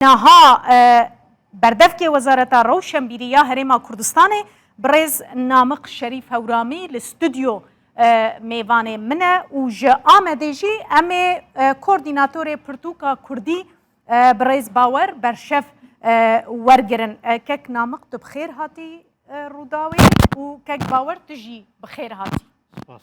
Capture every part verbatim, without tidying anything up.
Niha e, berdevkê Wezareta Rewşenbîrî ya Herêma Kurdistanê, birêz Namik Şerîf Hewramî li stûdyo e, mêvanê min e û ji Amedê jî em ê e, koordînatorê pirtûka kurdî e, birêz Bawer Berşev e, wergirin. E, kek Namik, tu bi xêr hatî e, Rûdawê û kek Bawer, tu jî bi xêr hatî. Spas.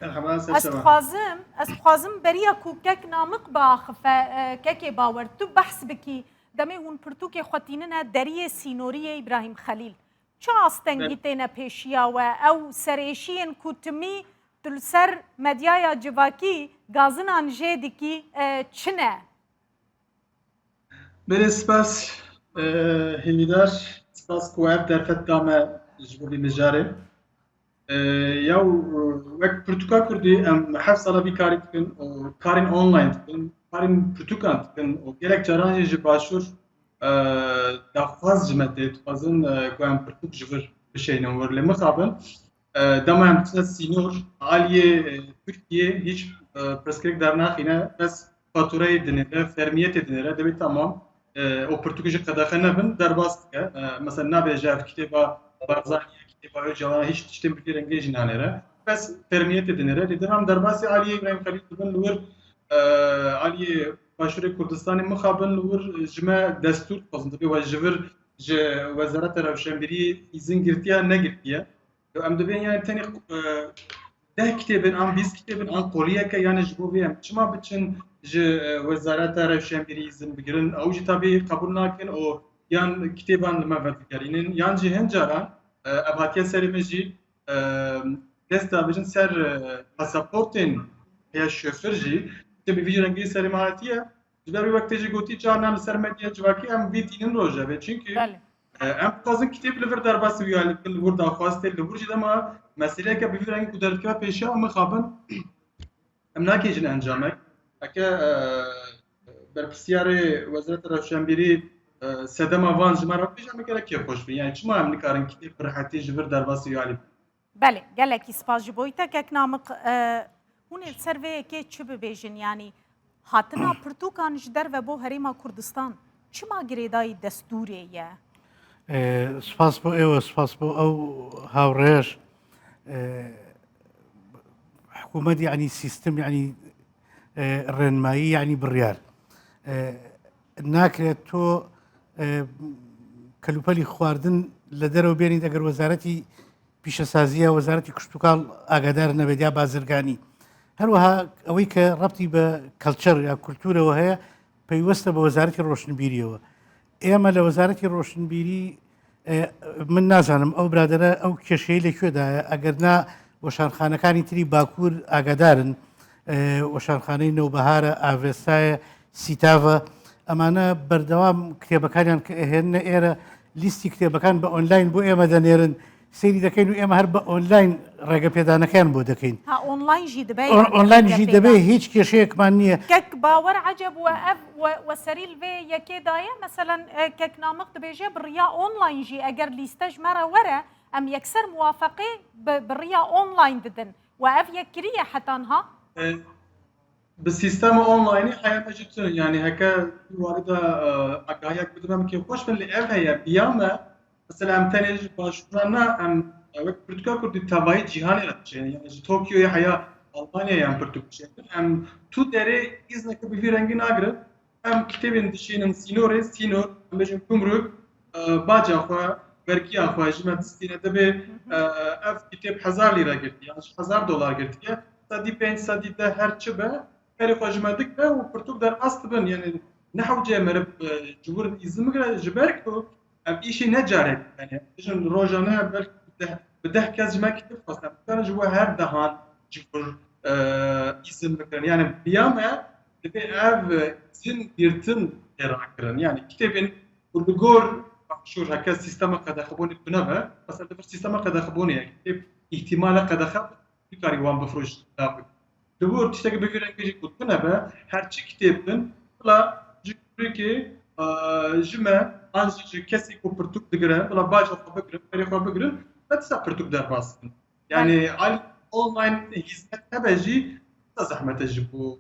Merhaba, ser Ez çava. dixwazim, ez dixwazim beriya ku kek Namik biaxife, e, kekê Bawer, tu behs bikî, demê hûn pirtûkê xwe tînine deriyê sînoriyê Îbrahîm Xelîl. Çi astengî Be- têne pêşiya we? Ew serêşiyên ku timî tu li ser medyaya civakî gazinan jê dikî, e, çi ne? Belê, spas, e, Hêvîdar, spas ku ev derfet da me ji bo vî mijarê. E, ya, e, wek pirtûka kurdî em heft sala vî karî dikin û karên online dikin, karên pirtûkan dikin û gelek caran jî ji başûr, e, daxwaz ji me tê, dixwazin, e, ku em pirtûk ji vir bişeynin wir. Lê mixabin, e, dema em diçine sînor, aliyê, e, Tirkiyê hîç, e, pirsgirêk dernaxîne, bes fatureyê dinêre, fermiyetê dinêre, dibê tamam, e, û pirtûkê jî qedexe nebin, derbas dike. E, mesela nabêje ev kitêba Barzanî ye, kitêba Ocalan, hîç tiştên bi vî rengê jî nanêre. Bes fermiyetê dinêre. Lê dema em derbasî aliyê Îbrahîm Xelîl dibin li wir, e, aliyê Başûrê Kurdistanê mixabin li wir ji me destûr dixwazin. Dibê we ji vir ji Wezareta Rewşenbîrî îzin girtiye, negirtiye. Em dibên yani tenê, e, deh kitêbin an bîst kitêbin an qoliyeke yani ji bo vê em çima biçin ji, e, Wezareta Rewşenbîrî îzin bigirin? Ew jî tabî qebûl nakin û yan kitêban li me vedigerînin, yan jî hin caran, e, ev hatiye serê me jî, e, dest dabêjin ser, e, pasaportên heya şofir jî, tu bi vî rengî serê me hatiye. Ji ber wî wek te jî gotî, carna li ser medya civakî em vê tînin rojevê. Çimkî, Belê. e, em dixwazin kitêb li vir derbasî wî alî bikin, li wir daxwaz tê, li wir jî dema meseleyeke bi vî rengî ku derdikeve pêşiya, em mixabin, em nakêjin encamek. Heke, e, berpirsiyarê Wezareta Rewşenbîrî, e, sedema van ji me re bibêje, em gerek kêfxweş bin. Yani çima em nikarin kitêb bi rehetî ji vir derbasî wî alî bikin? Belê, gelekî spas ji bo te. Kek Namik, e, hûn ê li ser vê yekê çi bibêjin? Yanî hatina pirtûkan ji derve bo Herêma Kurdistan çima girêdayî destûrê ye? E, spas bo ew, spas bo ew hawreş. E, hikûmet, yanî sîstem, yanî, e, rênmayî, yanî biryar. E, nakire to, e, kelûpelî xwardin li derve bênî, eger wezaretî pîşesaziya, wezaretî kuşt û kal agadar nebe ya bazirganî. Her wiha ewî ke rebtî bi culture ya kulturewe heye, peyweste bi wezaretî roşnbîrî ye. Ême li wezaretî roşnbîrî, e, min nazanim ew biradere ew kêşeyî li kû daye, eger na weşanxanekani tirî Bakur agadar in, e, weşanxaneyê Newbehar e, Avesta ye, Sîtav e, emane berdewam kitêbekaniyan ke hênine êre, lîstî kitêbekan bi online bo ême denêrin, seyrî dekeyn û ême her bi online regepêdanekeyan bo dekeyn. Ha, online jî dibe, On-, yani, online jî dibe, regepêdan. Hîç kêşeyekman niye. Kek Bawer, eceb we ev we, we serî li vê yekê daye? Meselen, e, kek Namik dibêje bi riya online jî eger lîste ji me re were, em yekser muwafeqê bi, bi riya online didin. We ev yek kiriye heta niha? E, Bi sîstema onlaynî heya me jî tune, yanî heke wî warî de, e, agahiyek bidime min kêfxweş bin, lê ev heye, biya me, mesela em tenê ji başûran ne, em, e, wek pirtûka kurdî tevayî cîhanê re dişênin, yanî ji Tokyoyê heya Almanyayê em pirtûk dişênin. Em tu derê îzneke bi vî rengî nagirin, em kitêbên dişînin sînorê, sînor, em bêjin gumruk, e, baca xwe, vergiya xwe ji me distîne, dibê, e, ev kitêb hezar lîre girtiye, yan ji hezar dolar girtiye, sedî pênc, sedî deh her çi be, berê xwe ji me dikire û pirtûk derbas dibin. Yani ne hewce meriv, e, ji wir îzin bigire, ji ber ku ev îşê ne carek, yani, bêjin rojane belkî bi deh, bi deh kes ji me kitêb xwestin. Em dikarin ji we her dehan ji wir, e, îzin bigirin. Yani biya me divê ev, e, îzin girtin tê rakirin. Yani kitêbên ku li gor başûr heke sîstema qedexebûnê tune be, mesela li vir sîstema qedexebûnê ye, kitêb îhtîmale qedexe bikarî wan bifroş. Li wir tiştekî bi vî rengî jî ku tune be, her çi kitêb bin, bila ji gumrukê, e, ji me, an jî ji kesî ku pirtûk digire, bila baca xwe bigirin, berê xwe bigirin, ve dîsa pirtûk derbas bikin. Yani, Belê. Al online hizmet hebe jî, dîsa zehmet e ji bo,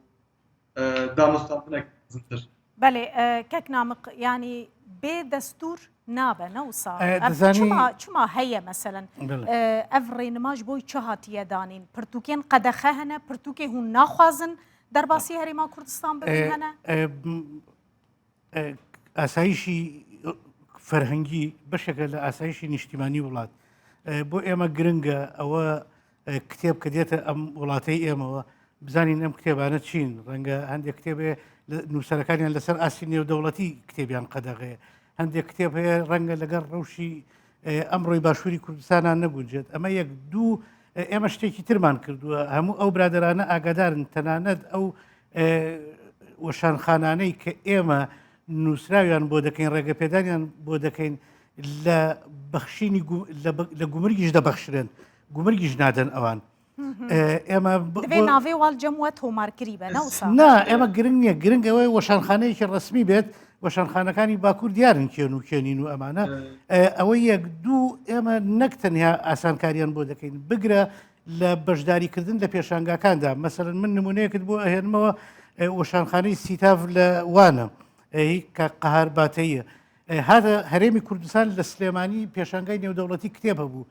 e, danûstandinek mezintir. Belê, e, kek Namik, yanî bê destûr nabe, ne wisa? E, Ev dizanî çima, çima heye meselen? Belê. E, ev rênima ji bo çi hatiye danîn? Pirtûkên qedexe hene, pirtûkê hûn naxwazin derbasî Herêma Kurdistan bibin E, hene? e, m-, e, asayîşî ferhengî beşeke li asayîşî niştîmanî welat. E, bo ême giring e, ewe, e, kitêb ke dête em welatê ême we, bizanîn em kitêbane çi in. Renge hindê kitêbê li, nûserekaniyan li ser astî nêwdewletî kitêbiyan qedexe ye. Hindê kitêb heye renge leger rewşî, e, emroyê Başûrî Kurdistana neguncet. Eme yek dû, e, ême ştêkî tirman kirduwe. Hemû ew biraderane agadar in. Tenanet ew, e, weşanxananey ke ême nûsrawiyan bo dekeyn, regepêdaniyan bo dekeyn, li bexşînî gu-, li bi-, li gumrikî jî de bexşirin. Gumrikî jî nadin ewan. Hı hı. E, ême bi-, Divê bi- navê wal cem we tomarkirî be, ne wisa? Na, ême giring niye. Giring ew e weşanxaneyekî resmî bêt. Weşanxanekanî Bakur diyar in kên û kênîn û emane. Evet. E, ew e yek dû ême nek tenha asankariyan bo dekeyn. Bigre li beşdarîkirdin li pêşangakan de. Meselen min nimûneyekê bo ehênime we, e, weşanxaneyê Sîtav li Wan e. E, ka Qehar Bateyî. E, hate herêmî Kurdistan li Silêmanî pêşangayî nêwdewletî kitêb hebû.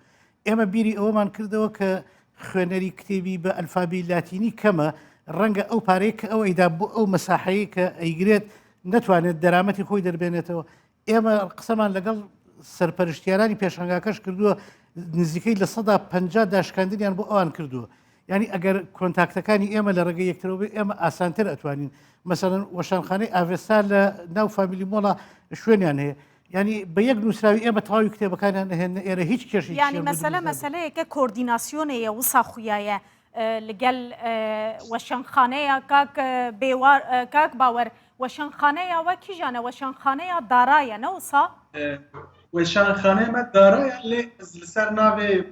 Ême bîrî eweman kirdewe ke xwênerî kitêbî bi elfabî latînî kem e. Renge ew pareyê ke ew eyda bo ew mesaheyê ke eygirêt netwanêt derametî xwe derbênêtewe. Ême qiseman legel serperiştiyaranî pêşangake jî kirduwe, nizîkey li seda penca daşkandiniyan bo ewan kirduwe. Yanî eger kontaktekanî ême li regê yektirê be, ême asantir etwanîn. Meselen, weşanxaneyê Avesta li nav famîlî mola şwêniyan heye. Yanî bi yek nûsrawî ême tewawî kitêbekaniyan hêne êre, hîç keşî Yanî çiyan mesele, bidimizin. Meseleyeke koordînasyonê ye, wisa xuya ye. E, li gel, e, weşanxaneya kak, e, Bêwar, e, kak Bawer, weşanxaneya we kîjan e? Weşanxaneya Dara ye, ne wisa? E, weşanxaneyê me Dara ye, lê ez li ser navê, e,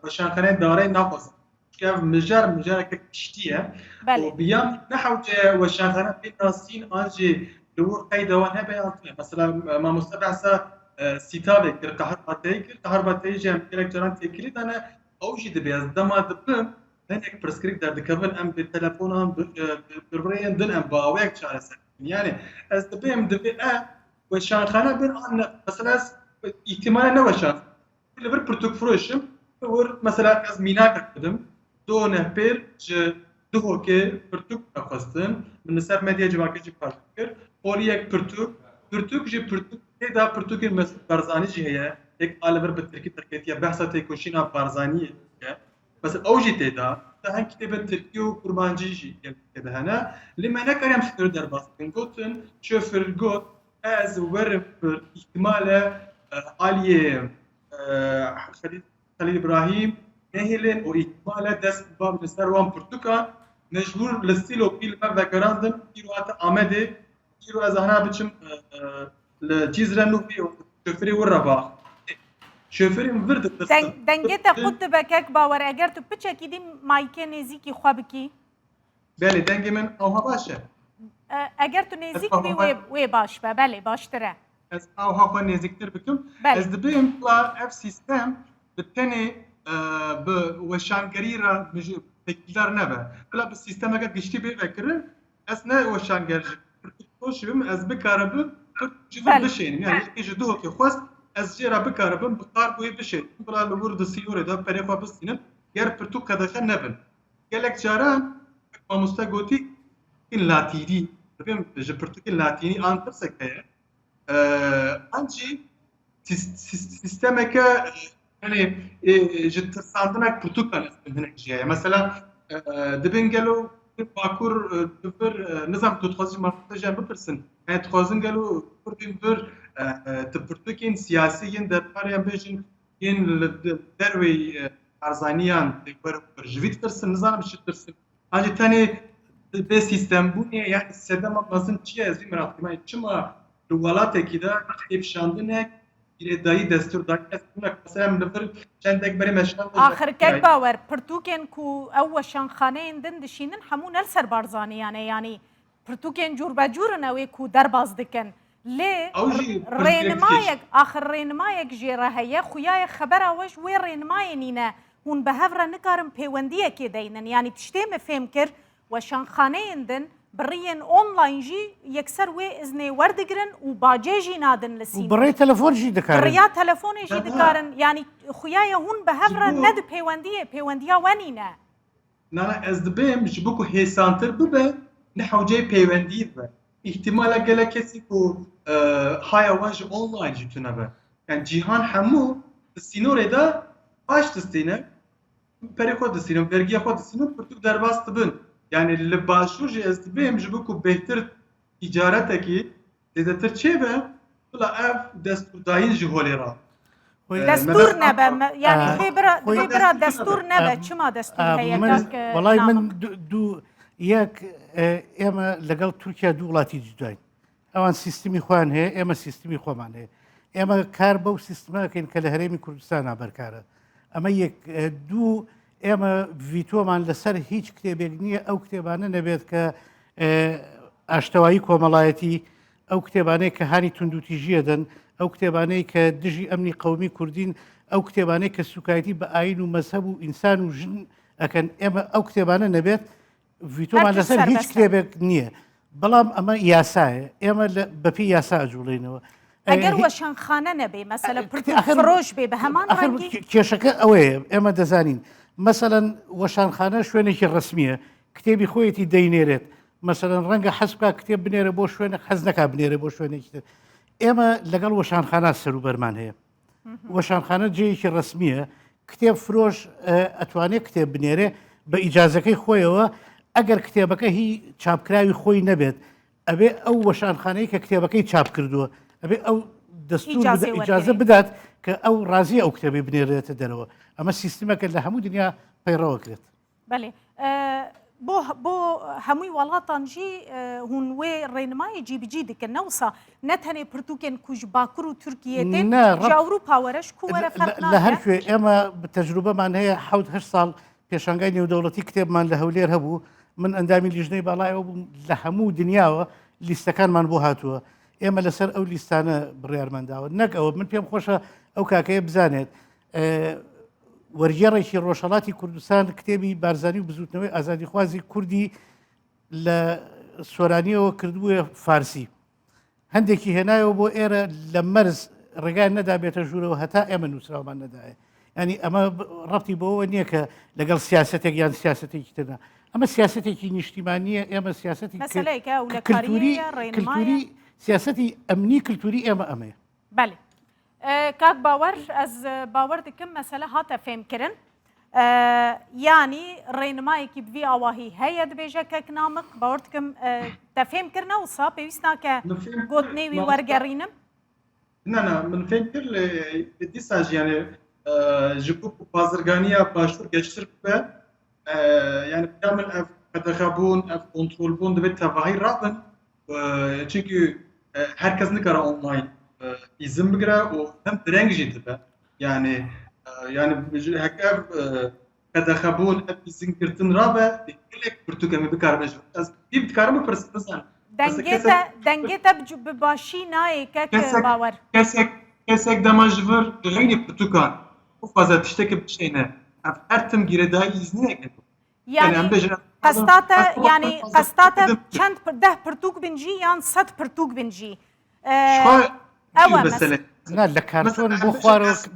weşanxaneyê Darayê naxwazim. Çunke ev mijar, mijareke giştî ye. Belê. Û bi ya min nehewce weşanxane pê nasîn an jî li wir qeyda wan hebe yan tune. Mesela, e, mamoste behsa, e, Sîtavê kir, Qeherbateyî kir. Qeherbateyî jî em gelek caran têkilî dane. Ew jî dibê ez dema dibim, hinek pirsgirêk derdikevin, em bi telefonan, bi, e, bi, bi rêyên din em bi awayek çareser dikin. Yani, ez dibêm divê e, weşanxane bin an ne. Mesela ez îhtimale ne weşan. Li vir pirtûkfiroş im, li wir mesela ez mînak didim, do nehpêr ji Duhokê pirtûk xwestin, min li ser medya civakê jî parve kir. Poliyek pirtûk, pirtûk jî pirtûk, tê de pirtûkên Mesûd Barzanî jî heye, yek a li vir bi tirkî derketiye, behsa têkoşîna Barzaniyê dike. Mesela ew jî tê de, te hin kitêbên tirkî û kurmancî jî gelkê de hene. Lê me nekarî em sînorê derbas bikin. Gotin, şofêr got, ez werim vir, îhtimal e, e, aliyê, e, Xelîl, Xelîl Îbrahîm nehêlin û îhtimal e dest bibin ser wan pirtûkan. Mecbûr li Sîlokî li me vegerandin, îro hate Amedê. Îro ez ana biçim, e, e, li Cîzre nû bî û şofêrê wir re biaxivim. Şofêrên vir ditirsin. Deng-, dengê te qut dibe kek Bawer, eger tu piçekî dî maykê nêzîkî xwe bikî. Belê, dengê min awha baş e? E, eger tu nêzîk bî, wê, wê baş be, belê, baştir e. Ez awha xwe nêzîktir bikim. Belê. Ez dibêm bila ev sîstem bi tenê, e, bi weşangerî re mij-, têkildar nebe. Bila bi sîstemeke giştî bê vekirin, ez ne weşanger ji pirtûkfiroşî bim, ez bikaribim pirtûk ji vir Belê. bişênim. Yani yekê ji Duhokê xwest, ez jê re bikaribim, bi kargoyê bişênim. Bila li wir di sînorê de perê xwe bistînim, ger pirtûk qedexe nebin. Gelek caran, mamoste gotî, pirtûkên latînî, dibêm ji pirtûkên latînî an tirsek heye. Ee, an jî sîs-, sîs-, sîstemeke, e, yani, e, ji tirsandinek pirtûkan ez hinek jî heye. Mesela, e, e, dibên gelo Bakur, e, di vir, e, nizam tu dixwazî mamoste jî em bipirsin. Yani dixwazin gelo Kurdên vir, e, e, di pirtûkên siyasî yên derbarê em bêjin, yên li de-, derwê, e, Barzaniyan tê were û ji vî ditirsin, nizanim çi ditirsin. Ancî tenê bê sîstembûnê, yani sedema mezin çi ye, ez vî merak dikim. Yani çima li welatekî de kêfşandinek, girêdayî, destûrdayî, destûrek, mesela em li vir çendek berê meşan Axir kek Bawer, pirtûkên ku ew weşanxaneyên din dişînin, hemû ne li ser Barzaniyan e, yani Pirtûkên cûrbecûr in ew ê ku derbas dikin. Lê Ew jî r-, pirsgirêk rênimayek, dikişîn. Axir rênimayek jê re heye, xuya ye xebera we ji wê rênimayê nîne. Hûn bi hev re nikarin pêwendiyekê deynin. Yanî tiştê min fêm kir, weşanxaneyên din Bi riyên online jî yekser wê iznê werdigirin û bacê jî nadin li û sînorê. Bi rê telefon jî dikarin. Bi riya telefonê jî Aha. dikarin. Yanî xuya ye hûn bi hev Ji re bo- ne di pêwendiyê, pêwendiya we nîne. Nana ez dibêm ji bo ku hêsantir bibe, ne hewceyê peywendiyê be. Îhtimala gelek kesî ku e, haya wan ji online jî tune be. Yani cîhan hemû di sînorê de baş distîne, perê xwe distînin, vergiya xwe distînin, pirtûk derbas dibin. Yani li başûr jî ez dibêm ji bo ku bêhtir tîcaretekî zêdetir çêbe, bila ev destûrdayîn ji holê re. Xwê- Destûr me- nebe, me- yani Aha. divê bira, Xwê- divê bira destûr nebe. Em, Çima destûr em, heye min, kak e, Welay Namık? Min du, du yek e, ême legal Tirkiye du welatî cuda in. Ewan sîstemî xwe heye, ême sîstemî xweman heye. Ême kar bew sîsteme dikin ke li Herêmî Kurdistana berkar e. Eme yek, e, du, ême vîtoman li ser hîç kitêbek niye, ew kitêbane nebêt ke e, aştewayî komelayetî, ew kitêbanê ke hanî tundûtîjiyê din, ew kitêbanê ke dijî emnî qewmî kurdîn, ew kitêbanê ke sûkayetî bi ayîn û mezheb û însan û jin eken. Ême ew kitêbane nebêt, vîtoman Her tişt li ser hîç serbest e. Kitêbek niye. Belam eme yasa ye. Ême li, bi pê yasa ecûleynewe. E, Eger hî- weşanxane nebe, mesela E, pirtûk axir- firoş bê, bi heman axir rengî? ke- Kêşeke ew ê, ême dizanin. Meselan, weşanxane şwênekî resmî ye. Kitêbî xwe yetî deynêrêt. Meselan, renge hez bika kitêb binêre bo şwênek, hez neka binêre bo şwênekî din. Ême legal weşanxana serûberman heye. Weşanxane cihekî resmî ye. Kitêb firoş e, etwanê kitêb binêre bi îcazekey xwe ye we. Eger kitêbeke hî çapkirawî xwe nebêt, ebê ew weşanxaneyê ke kitêbekey çap kirduwe, ebê ew destûr Îcazê bide, wergerê. îcaze bidat ke ew razî ye ew kitêbê binêrete derewe. Eme sîstemeke li hemû dinya peyrewe kiret. Belê. E, bo, bo hemû welatan jî e, hûn wê rênimayê cî bi cî dikin. Ne wisa ne tenê pirtûkên ku ji Bakur û Tirkiyê tên, Ne, ji rab- Ewropa were ji ku were Li- ferq li- Li her nake. kuê ême bi tecrûbeman heye hewt heşt sal pêşangay nêwdewletî kitêbman li Hewlêr hebû. Min endamî Lijneyê Balayê we bûm, li hemû dinya we lîstekanman bo hatuwe. Ême li ser ew lîstane biryarman dawe. Nek ew, min pêm xweş e ew kakeye bizanêt. E, wergêrekî Rojhelatî Kurdistan kitêbî Barzanî û bizûtnewê azadîxwazî kurdî li Soraniyê we kirdibûye farsî. Hindekî hênaye bo êre li merz rêgay neda bête jûre û heta ême nûsraman nedaye. Yanî eme b-, rebtî bo we niye ke legel siyasetek yan siyasetekî tune. Eme siyasetekî nîştîmanî ye, ême siyasetekî ki- Meseleyeke ki- ewlekariyê kiltûrî, ye, rênimay ye. kiltûrî, siyasetî emnî kiltûrî ême eme ye. Belê. E, kak Bawer, ez e, bawer dikim mesele hate fêmkirin. E, yanî rênimayekî bi vî awahî heye, dibêje kek Namik. Bawer dikim e, te fêm kirine wisa pêwîst nake Min fêm kir, gotinê wî mamoste. Wergerînim. Na, na, min fêm kir li, li dîsa jî, yani e, ji bo ku bazirganiya başûr geştir bibe, e, yani bila min ev qedexebûn, ev kontrolbûn divê tevahî rabin. E, çünkü e, her kes nikare online e, îzin bigire û hem direng jî dibe. Yani e, yani ji heke ev e, qedexebûn, ev îzin girtin rabe, gelek pirtûk em ê bikaribin ji vir. Ez bî dikarim bipirsim, bizanim. Dengê te, dengê te bi, bi başî nayê kek Kesek- Bawer. Kesek, kesek dema ji vir di heynî pirtûkan û xwaze tiştekî bişeyne, ev her tim girêdayî îzniyek e. Yani em bêjin, qesta te, ez- yani ez- qesta te ez- çend pir, deh pirtûk bin jî yan sed pirtûk bin jî. E, Ji xwe ew jî e mesele. Na, li karton Mesela, bo em xwar bêjin,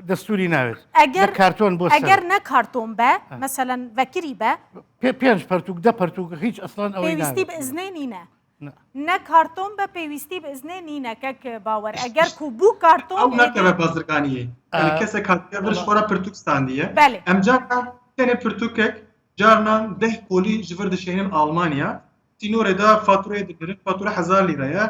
destûrî navêt. Eger, Li karton bo ser. Eger ne karton be, meselen vekirî be, Pê-, pênc pertûk, deh pertûk, hiç aslan ew pêwîstî bi iznê nîne. Ne. Ne karton be, pêwîstî bi iznê nîne kek Bawer. Eger ku bû karton, Ew nakeve bazirganiyê. Yani Aa, kesek hatiye vir ji wala- xwe re pirtûk standiye. Belê. Em carna tenê pirtûkek, carna deh kolî ji vir dişeynin Almanya. Sînorê de fatureyê digirin, fatura hezar lîre ye.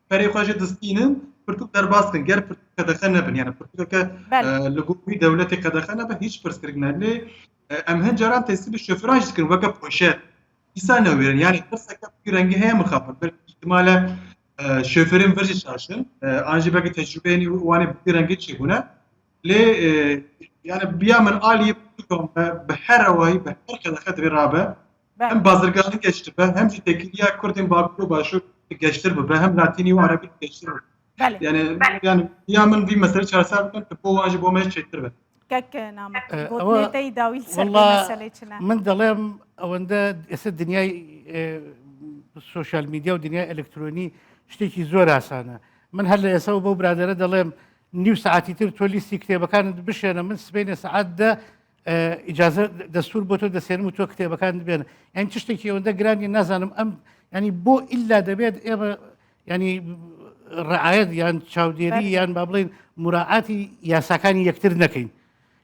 Perê xwe jê distînin, pirtûk derbas dikin. Ger pirtûk qedexe nebin, yani pirtûkeke Belê. e, li gor wî dewletê qedexe nebe, hiç pirsgirêk ne. Lê e, em hin caran tesîbî şoferan jî dikin weke poşet. Îsa newêrin, yani tirseke bi rengî heye mixabin. Belkî îhtimale e, şoferên vir jî şaşin. E, an jî belkî tecrûbeyên wan ê bi rengî çêbûne. Lê e, yani biya min aliyê pirtûkan be, bi her rewayî, bi her qedexe divê rabe. Belê. Hem bazirganî geştir be, hem jî têkiliya Kurdên Bakur û Başûr geştir bibe, hem Latînî û Erebî geştir bibe. Belê. Yani, yani ya min vî meselê çareser bikin, ki bo wan jî bo me çêtir be. Kek Namik, E, gotinê ewa- te yî dawî li ser vê Wala meselê çi ne? Min delem ewende ese dinyay e, سوشیال میدیا و دنیای ئەلکترۆنی شتێکی زۆر ئاسانە. من هەر لە ئێستا و بەو برادەرە دەڵێم، نیو سەعاتی تر تۆ لیستی کتێبەکانت بشێنە من، سبەینێ سەعات دە، ئە، ئیجازە، دەستور بۆ تۆ دەسێنم و تۆ کتێبەکانت بێنە. یعنی چ شتێکی ئەوەندە گرانیە، نازانم ئەم، یعنی بۆ ئیلا دەبێت ئێمە، یعنی ڕعایەت یان چاودێری بەڵێ. یان با بڵێن مراعاتی یاساکانی یەکتر نەکەین.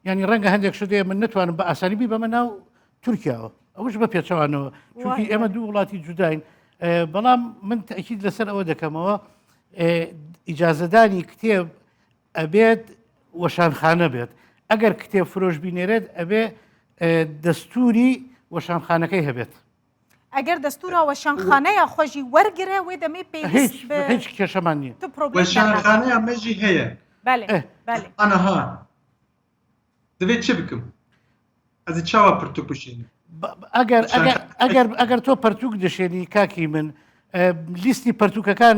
یعنی ڕەنگە هەندێک شت هەیە من نەتوانم بە ئاسانی بیبەمە ناو تورکیاوە. ئەوش بە پێچەوانەوە. چونکی وایە. ئێمە دوو وڵاتی جوداین. ئێ، بەڵام من تەکید لەسەر ئەوە دەکەمەوە، ئێ، ئیجازەدانی کتێب ئەبێت وەشانخانە بێت. ئەگەر کتێب فرۆش بینێرێت، ئەبێ، ئێ، دەستوری وەشانخانەکەی هەبێت. ئەگەر دەستورا وەشانخانەیە خۆشی وەرگرە، وێ دەمێ پێویست هیچ، بە هیچ کێشەمان نییە. تو پرۆبلێم دەرناکە. وەشانخانەیە مەژی هەیە. بەڵێ، ئێ. بەڵێ. ئەنەها. دەبێت چی بکەم؟ ئەزی چاوا پرتوک بشێنم؟ ب-، ئەگەر، ئەگەر، ئەگەر، ئەگەر تۆ پەرتووک دەشێنی، کاکی من، ئە، لیستی پەرتووکەکان،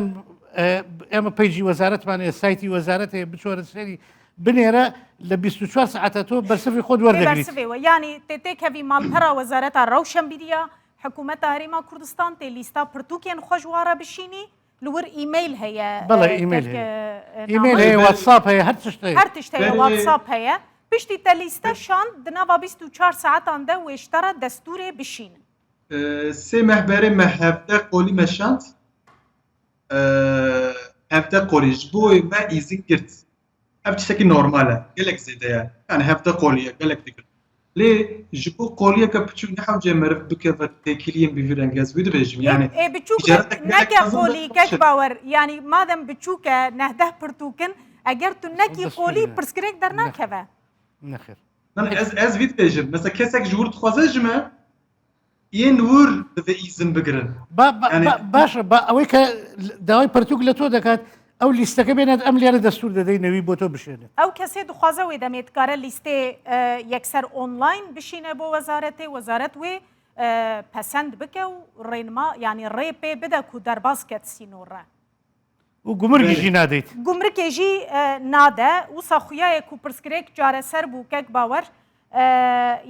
ئە، ئێمە پەیجی وەزارەتمان هەیە، سایتی وەزارەت هەیە، بچۆرە سەری، بنێرە، لە بیست و چوار سەعاتە تۆ بەرسفی خۆت وەردەگریت. بەرسفێ وە. یعنی، تێ-، تێکەوی ماڵپەرا وەزارەتا ڕەوشەنبیریە، حکوومەتا هەرێما کوردستان، تێ لیستا پرتووکێن خۆش وارە بشینی، لە ور ئیمەیل هەیە، بەڵێ، ئە، ئیمەیل کەک، هەیە. ئە، ئیمەیل نامە. هەیە، واتساپ هەیە، هەر تشت هەیە. هەر تشت هەیە، بەڵێ. واتساپ هەیە. پشتی تە لیستە شاند، دناوا بیست و چوار سەعاتان دە وێشتەرە دەستورێ بشینن. ئە، سێ مەه بەرێ مە هەڤدە قۆلی مە شاند. ئە، هەڤدە قۆلی ji bo me îzin girt. Ev tiştekî normal e. Gelek zêde ye. Yani hevdeh qolî ye, gelek digirin. Lê ji bo qoliyeke piçûk nehewce meriv bikeve têkiliyên bi vî rengî, ez wî dibêjim. Ê, Yani ê, biçûk îcaretek ne-, gelek neke mezin qolî, be, kek bawer. Yani madem biçûk e, nehdeh pirtûk in, eger tu nekî Dest qolî, pê ne. pirsgirêk dernakeve. Nexêr. Nexêr. Min ez, ez vî dibêjim. Mesela kesek ji wir dixwaze ji me, yên wir divê îzin bigirin. Ba-, ba-, Yani ba-, baş e, ba-, ئەوەی کە داوای پەرتووک لە تۆ دەکات، ئەو لیستەکە بێنێت، ئەم لێرە دەستور دەدەینەوی بۆ تۆ بشێنێت. ئەو کەسێ دخوازە وێ دەمێت کارە لیستێ، ئە، یەکسەر ئۆنلاین بشینە بۆ وەزارەتێ، وەزارەت وێ، ئە، پەسەند بکە و ڕێنما، یعنی ڕێ پێ بدە کو دەرباز کەت سینۆڕە. و گومرگی Belê. jî nadeyt. Gumrikê jî, e, nade. Wisa xuya ye ku pirsgirêk çareser bû, kek Bawer. E,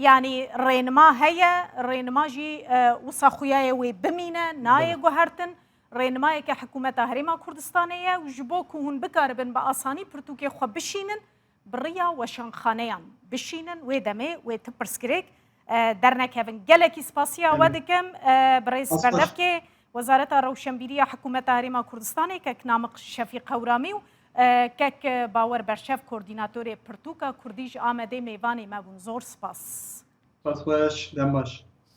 yanî rênima heye, rênima jî, e, wisa xuya ye wê bimîne, nayê Belê. guhertin. Rênimayeke Hikûmeta Herêma Kurdistanê ye û ji bo ku hûn bikaribin bi asanî pirtûkê xwe bişînin, bi riya weşanxaneyan bişînin, wê demê wê ti pirsgirêk, e, dernekevin. Gelekî spasiya we Belê. dikim, e, birêz Spas baş. Berdevkê, Wezareta Rewşenbîrî ya Hikûmeta Herêma Kurdistanê, kek Namik Şefîq Hewramî û, e, kek Bawer Berşev, koordînatorê Pirtûka Kurdî ji Amedê mêvanê me bûn. Zor spas. Spas xweş, dem baş.